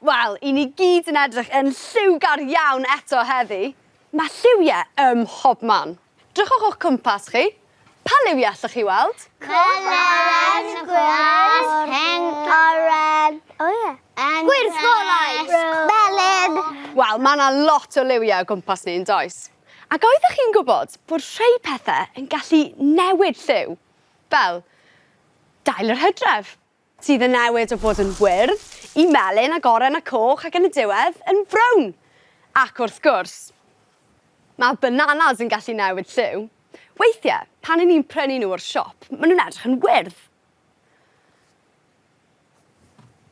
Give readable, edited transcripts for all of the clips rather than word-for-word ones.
Wel, i ni gyd yn edrych yn lliwgar iawn eto heddi. Mae lliwiau ym mhobman. Drychwch o'ch cwmpas chi. Pa liwiau allwch chi weld? Melyn, glas, pinc, oren. O ie. Gwyrdd golau. Melyn. Wel, mae yna lot o liwiau o gwmpas ni, yn does? Ac oeddech chi'n gwybod bod rhai pethau yn gallu newid lliw? Fel dail yr hydref. Sydd yn newid o fod yn wyrdd i melyn ac oren a coch ac yn y diwedd yn frown. Ac wrth gwrs, mae bananas yn gallu newid lliw. Weithiau, pan 'y ni'n prynu nhw o'r siop, maen nhw'n edrych yn wyrdd.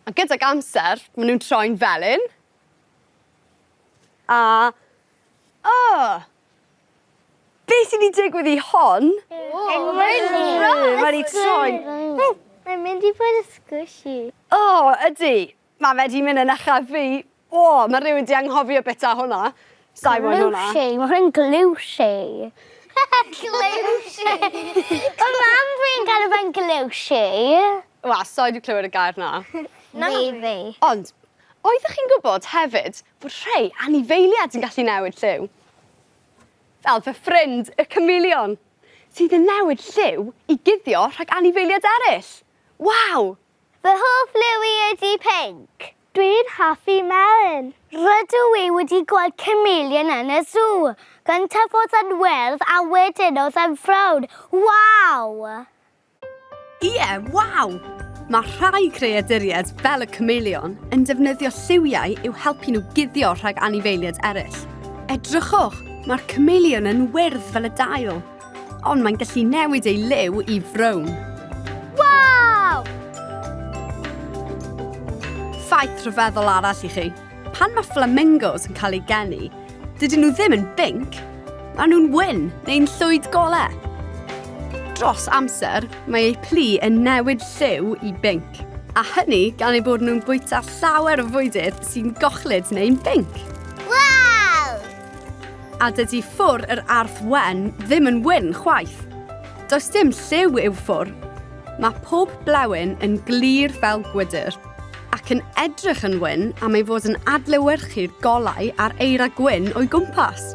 A gydag amser, maen nhw'n troi'n felyn. A... O! Be sy 'di digwydd i hon? Mae wedi troi. Mae'n mynd i bod yn squishy. O, ydy. Mae fe 'di mynd yn uchel fi. O, mae rhywun 'di anghofio bita hwnna. Sai moyn hwnna. Gluey, mae hwnna'n gluey. Gluey. Mae mam fi'n galw fe'n gluey. Wel, sai 'di clywed y gair 'na. Na fi. Ond, oeddech chi'n gwybod hefyd fod rhei anifeiliaid yn gallu newid lliw? Fel fy ffrind, y chameleon, sydd yn newid lliw i guddio rhag anifeiliaid eraill. Waw! Fy hoff liw i ydy pinc. Dwi'n hoffi melyn. Rydw i wedi gweld chameleon yn y sŵ. Gyntaf oedd yn wyrdd a wedyn oedd yn frown. Waw! Ie, waw! Mae rhai creaduriaid, fel y chameleon, yn defnyddio lliwiau i'w helpu nhw guddio rhag anifeiliaid eraill. Edrychwch, mae'r chameleon yn wyrdd fel y dail, ond mae'n gallu newid ei liw i frown. Waw! Ffaith rhyfeddol arall i chi. Pan mae flamingos yn cael eu geni, dydyn nhw ddim yn binc, maen nhw'n wyn neu'n llwyd golau. Dros amser, mae eu plu yn newid lliw i binc, a hynny gan eu bod nhw'n bwyta llawer o fwydydd sy'n gochlyd neu'n binc. Waw! A dydy ffwr yr arth wen ddim yn wyn chwaith. Does dim lliw i'w ffwr. Mae pob blewyn yn glir fel gwydr, ac yn edrych yn wyn am ei fod yn adlewyrchu'r golau a'r eira gwyn o'i gwmpas.